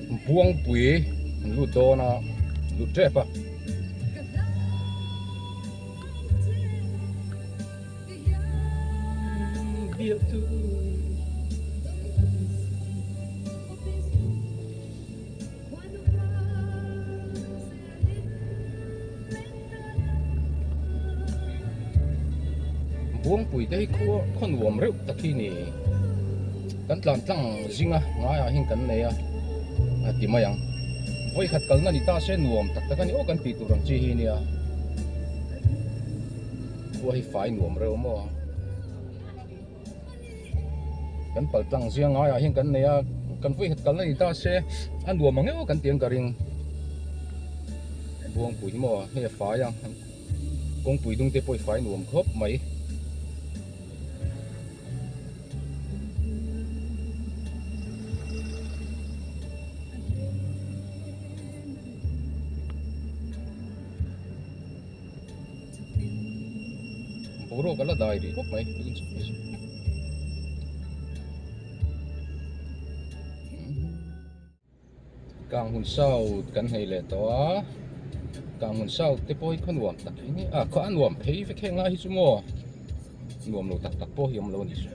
Buangpui an lut dawn a lut tep a. Buangpui te hi khua khaw nuam reuh tak hi ni kan tlan tlang zinga ngaiah hian kan nei a a ti mai ang vawikhat kalna ni ta se nuam tak tak a ni aw kan tih tur ang chi hi nia khua hi fai nuam reuh maw kan pal tlang zia ngaiah hian kan nei a kan vawikhat kalna ni ta se a nuam ang emaw kan tih ang ka ring buangpui hi maw hei a fai a kawngpui dung te pawh hi fai nuam khawp mai. Boruak a la dai rih khawp mai Kang hun south kan hei leh tawh a Kang hun south te pawh hi khaw nuam tak hi a khaw a nuam phei vek heng lai hi chu maw nuam lo tak tak pawh hi awm lo a ni chu.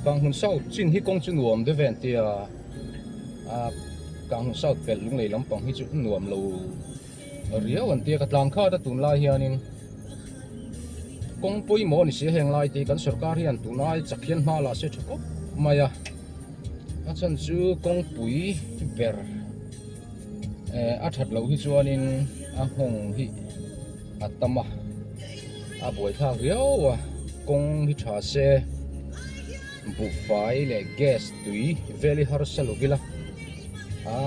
Kanghmun South chin hi kawng chu nuam deuh ve an tia a Kanghmun South pelh lunglei lampang hi chu nuam lo riau an tia ka tlang khat a tunlai hianin kawng pawimawh a ni si a heng lai te hi kan sorkar hian tunlai chak hian hma la se tha khawp mai a a chhan chu kawngpui ber. Eh a that loh hi chuanin a nghawng hi a tam a a buaithlak riau a kawng hi tha se buhfai leh gas tui vel hi harsa lo ila a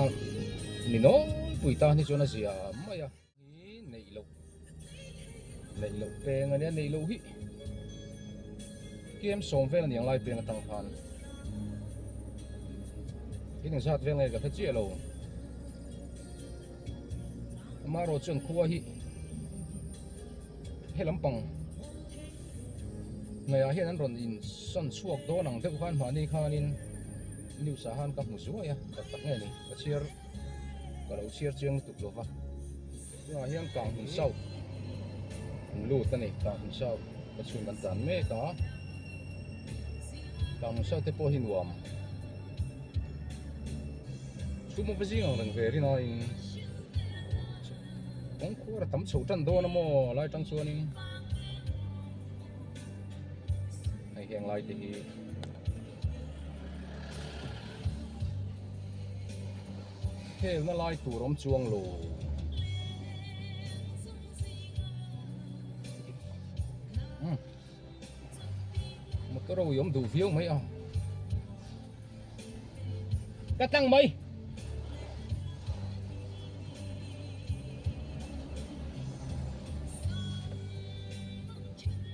ni nawlpui tan hi chuan a zia mai a. Hi neih loh neih loh peng ania neih loh hi kem sawm vel aniang lai peng atang khan in engzat vel nge ka hre chiah lo amaherawh chuan khua hi he lampang hnaihah hian an rawn insawn chhuak dawn ang deuh khan mahni khanin news ah khan ka hmu zuai a tak tak nge ni ka chhiar. Ka lo chhiar chiang lutuk lo va, tunah hian Kanghmun South an lut a ni, Kanghmun South ka chhung kan tan mek a, Kanghmun South te pawh hi nuam chhum a va zing ang reng ve rinaiin kawngkhur a tam chho tan dawn a maw lai tang chuanin hei heng lai te hi. Khelna lai tur awm chuang lo. Motor a ui awm duh viau mai a. Ka tlang mai.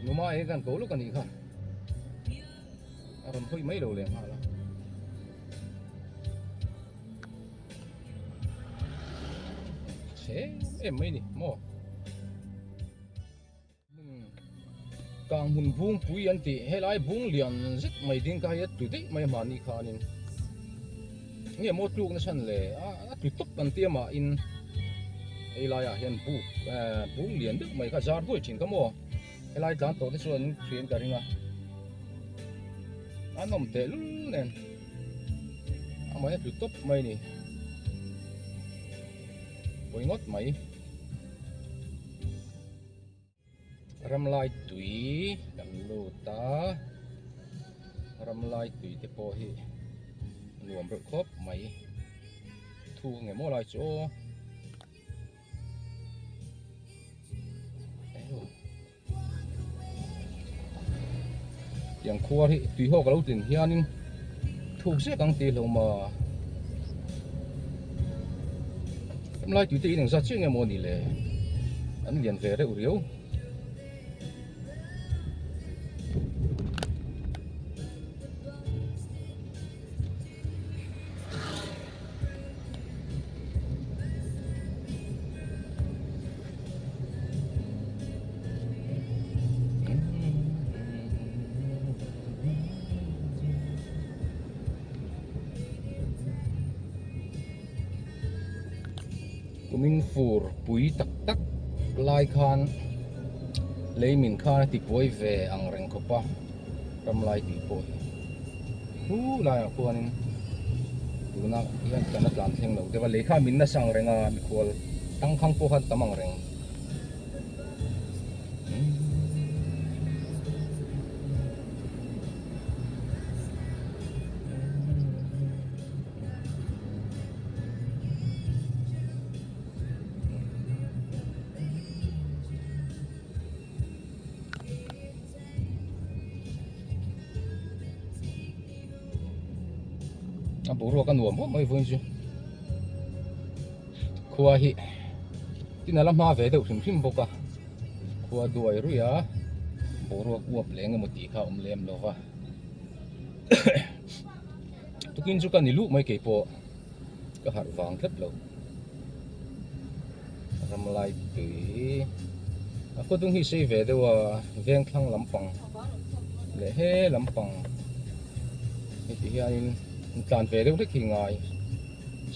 Numa e kan ko lawk a nih kha. A rawn hawi mai lo leh nghal a. Chhe em mai ni maw. Kang hmun bung pui an tih helai bung lian zet mai ding ka hei a tlu daih mai a mahni khanin nge maw tluk na chhan le a tlu tawp an tia mahin hei laiah hian buk bung lian deuh mai kha zar duai thin ka maw. Helai tlan tawh te chuan hrian ka ring a, a nawm teh lul nen amah hi a tlu tawp mai a ni, pawi ngawt mai. Ramlai tui kan lut a, ramlai tui te pawh hi nuam reuh khawp mai, thu nge maw lai chu aw. Tiang khuar hi tui hawk a lo tlin hianin thuk zek ang tih hlauh ma hemlai tui te in engzat chiah nge maw ni le an lian ve reuh riau. Kumin fur pui tak tak lai khan lei min khan a ti buai ve ang reng khawp a ram lai tih pawh hi khu laiah khuanin tuna hian kan a tlan thleng lo deuh a lei kha min nasa ang reng a mikhual tangkhang pawh khan tam ang reng. A boruak a nuam khawp mai vawiin chu khua hi tin a la hma ve deuh hrim hrim bawk a khua duai ruih a boruak uap leh eng emaw tih kha a awm lem lo va. Tukin chu ka ni luh mai kei pawh ka harh vang tlat lo ram lai tui a khawdung hi sei ve deuh a veng thlang lampang leh he lampang heti hianin an tlan ve deuh hlek hi ngai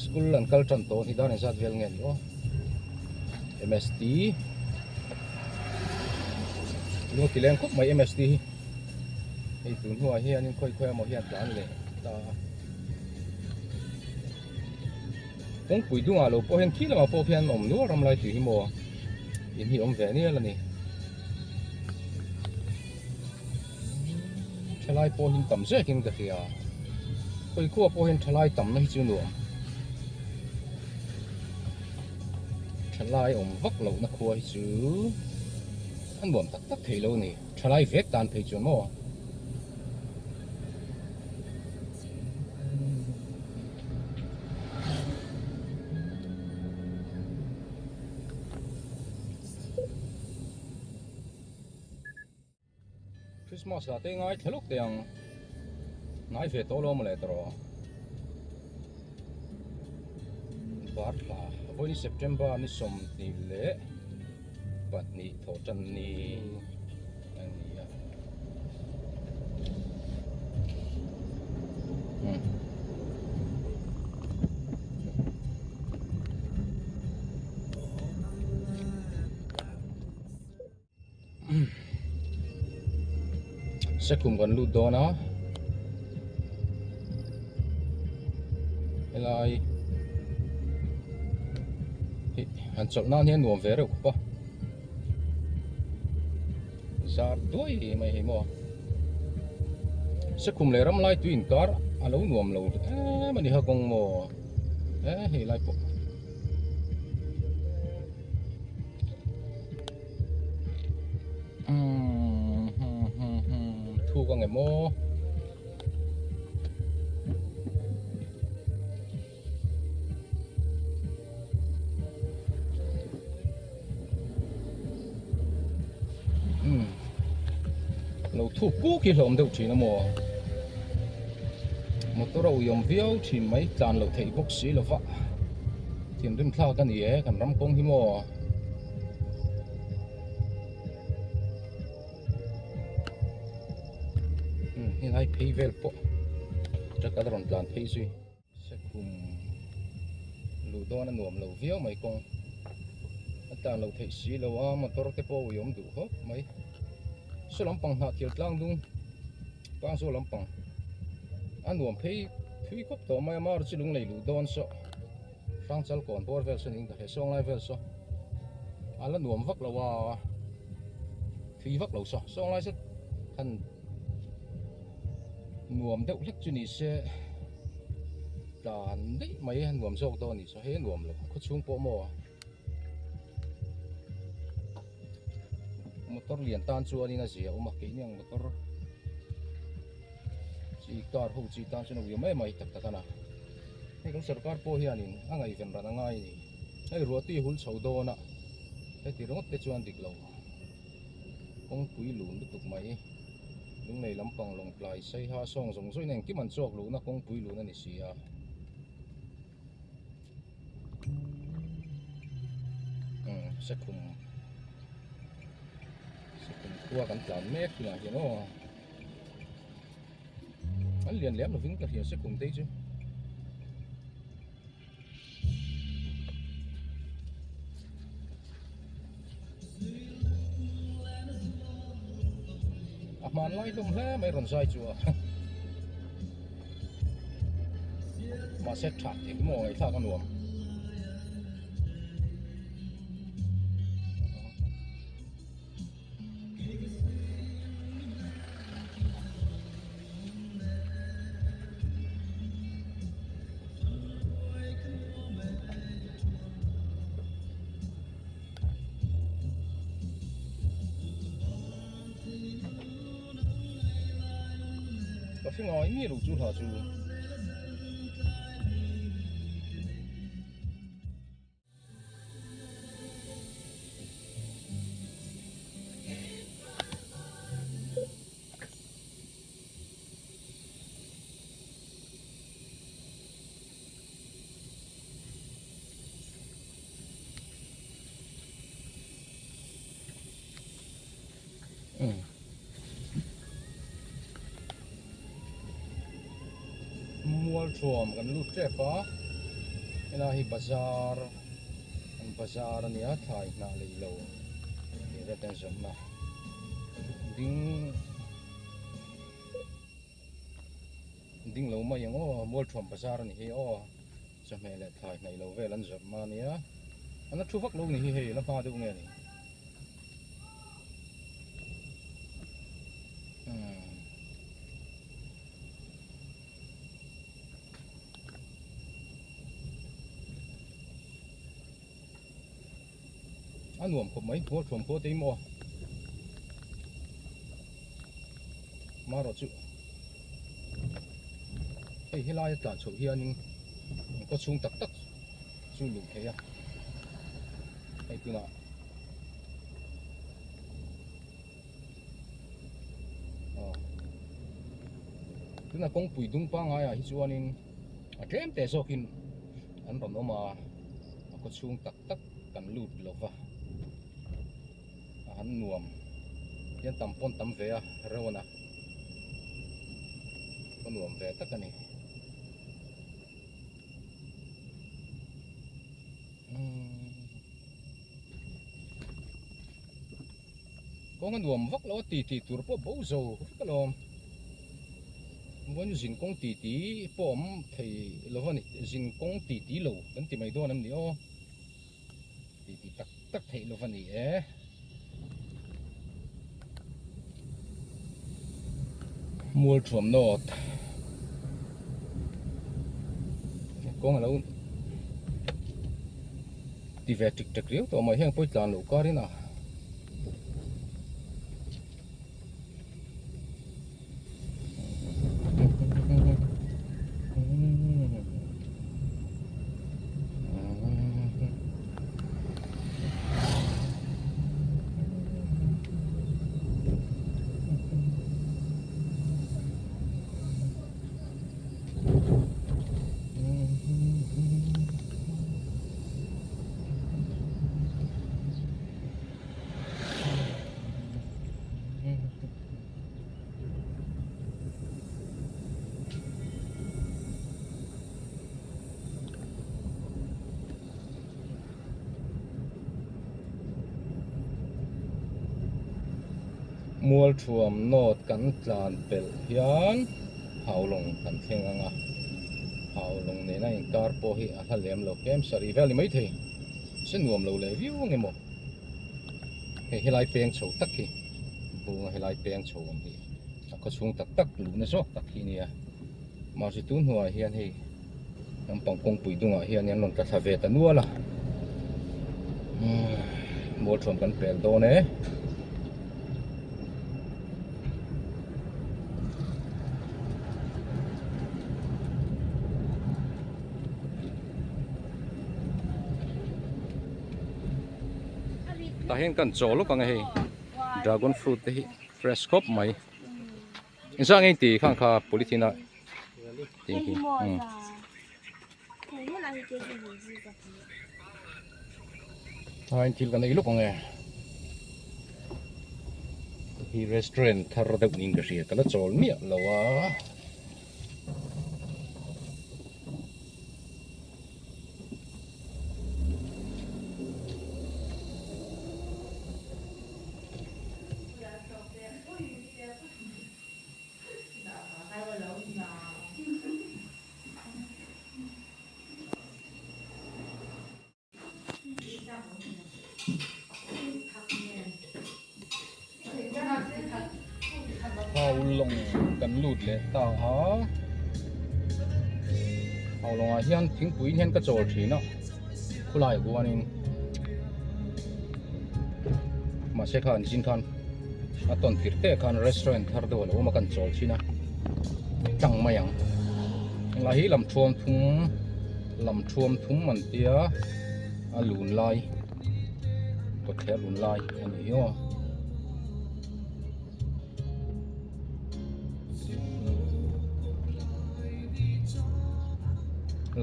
school an kal tan tawh ni dar engzat vel nge ni aw M_S_T lung a ti leng khawp mai M_S_T hi. Hei tun hnuah hianin khawi khawi emaw hian tlan leh ta a. Kawngpui dungah lo pawh hian khi lamah pawh khian awm nual ram lai tih hi maw in hi awm ve nial a ni. Thalai pawh hi tam zekin ka hria. Khawi khuaah pawh hian thalai tamna hi chu nuam. Thalai awm vak lohna khua hi chu a nuam tak tak thei lo a ni. Thalai vek tan phei chuan maw? Christmas lah te ngai thla lawk teh ang hnai ve tawh lo mawle tawh bar thla vawiin September ni 20 leh 2 thawh tan ni a ni a Sekhum kan lut dawn a helai hi han chawlh nan hian nuam ve reuh khawp a zar duai mai hi maw Sekhum leh ram lai tui inkar a lo nuam lo em a ni ha kawng maw e hei lai pawh. Thuk ang em aw. Lo thuk kuk hi hlawm deuh thin a maw. Motor a uiawm viau thin mai tlan loh theih bawk si lova. Thinrim thlak a ni e kan ram kawng hi maw. Helai phei vel pawh truck a rawn tlan phei zui sekhum luh dawn a nuam lo viau mai kawng a tlan loh theih si lo a motor te pawh a uiawm duh khawp mai saw lampang hnah thil tlang dung tlang zawl lampang a nuam phei thui khawp tawh mai a mar chu lunglei luh dawn saw. Hrangchal kawn bawr vel sawn in ka hre sawng lai vel saw a la nuam vak lo a thui vak lo saw sawng lai zet han nuam deuh hlek chu ni se tlan daih mai a nuam zawk dawn a ni saw hei a nuam lo khawchhung pawh maw motor lian tan chuanin a zia awm a keini ang motor chi car ho chi tan chuan a uiawm em mai tak tak a na. Hei kan sorkar pawh hianin a ngaihven ran a ngai a ni. Hei ruahtui hul chho dawn a, heti ringawt te chuan dik lo. Kawngpui lun lutuk mai, lunglei lampang lawngtlai saiha sawng zawng zawngin engkim an chawk luhna kawngpui lun a ni si a. Umm sekhum sekhum khua kan tlan mek tunah hian aw. An lian lem lovin ka hria se kum te chu. hmanlai hlawm hle mai rawn zai chu a mahse tha tih maw ngaihthlak a nuam. Ka hre ngai miah lo chu hla chu. Mualthuam kan lut tep a helai hi bazar an bazar a nia thlai hnah lei lo tih vel te an zawrhna ding ding lo mai ang aw Mualthuam bazar a ni hi aw chawhmeh leh thlai hnaih lo vel an zawrhna a nia an la thu vak lo ni hi hei la hma deuh nge ni. A nuam khawp mai khual thuam khual te hi maw marawh chu hei helai a tlan chhoh hianin kaw chhung tak tak chu luh theih a hei tunah. Tuna kawngpui dung pangaiah hi chuanin a tlem teh zawkin an rawn awm a, a khaw chhung tak tak kan lut lo va, a han nuam hian tam pawn tam ve a reuan a, a nuam ve tak a ni. Kawng a nuam vak lo a ti tih tur pawh bo zo vek alawm. Vawiin zin kawng ti ti pawh awm thei lo a ni. Zin kawng ti ti lo kan ti mai dawn em ni aw. Ti ti tak tak theih lo a ni e. Mualthuam North kawng a lo ti ve ṭik ṭek riau tawh mai heng pawh i tlan loh karin a. Mualthuam North kan tlan pelh hian Haulawng kan thleng ang a, Haulawng nena inkar pawh hi a hla lem lo tlem sarih vel ni maithei se nuam lo leh viau ang emaw hei helai peng chho tak hi bunga helai peng chho awm hi a khaw chhung tak tak luhna zawk tak hi a nia mahse tun hnuah hian hei Nampang kawngpui dungah hian an rawn tla thla ve ta nual a Mualthuam kan pel dawn e. Tah hian kan chaw lawk ang e hei dragon fruit te hi fresh khawp mai engzah nge tih khang kha polythene a tih hi Tlaiin thil kan ei lawk ang e hi restaurant thar deuh niin ka hria ka la chawl miah lo a. Haulawng kan lut leh ta a, Haulawngah hian thingpuiin hian ka chawl thin a, khulai huanin mahse khan zing khan a tawn tirh te khan restaurant thar deuh a lo awm a kan chawl thin a, tlang mai ang. Englai hi lam thuam thum lam thuam thum an tia a lun lai kawtthler lun lai a ni hi aw.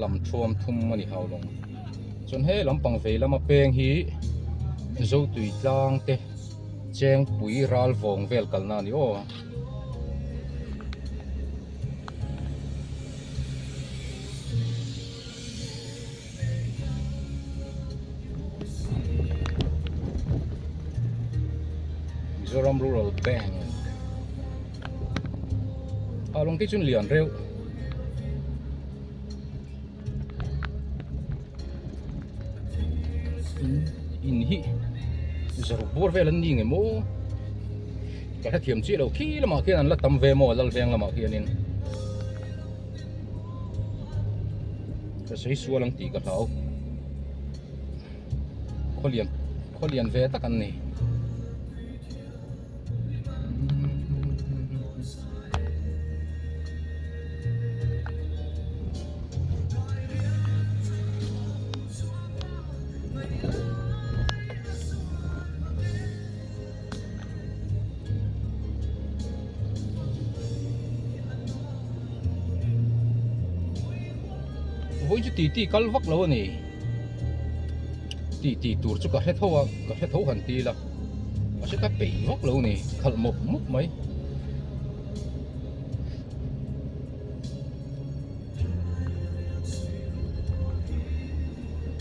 Lam thuam thum a ni hau lawng chuan he lampang vei lama peng hi Zotui tlang te Chengpui ral vawng vel kalna a ni aw. Mizoram Rural Bank a lawng te chuan lian reuh in in hi zaruk bawr vel an ni nge maw ka hrethiam chiah lo khi lamah khian an la tam ve maw Lalveng lamah khianin. Ka sawi sual ang tih ka hlau. Khawlian khawlian ve tak an ni. Vawiin chu titi kal vak lo a ni titi tur chu ka hre tho a ka hre tho han ti ila mahse ka peih vak lo a ni khalh mawp mawp mai.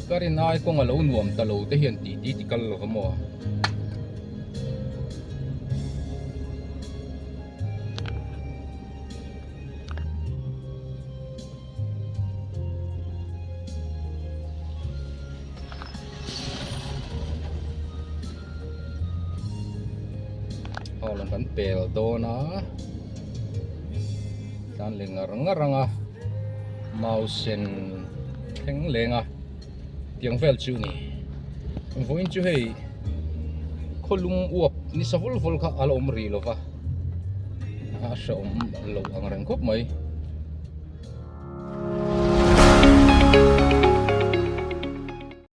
Ka rin ai kawng a lo nuam ta lo te hian titi ti kal lo va maw. Aw lang kan pel dawn a tlan leh ngar ngar ang a mau sen thleng leng a tiang vel chu ni vawiin chu hei khawlum uap ni sa vul vul kha a la awm rih lo va a hrehawm loh ang reng khawp mai.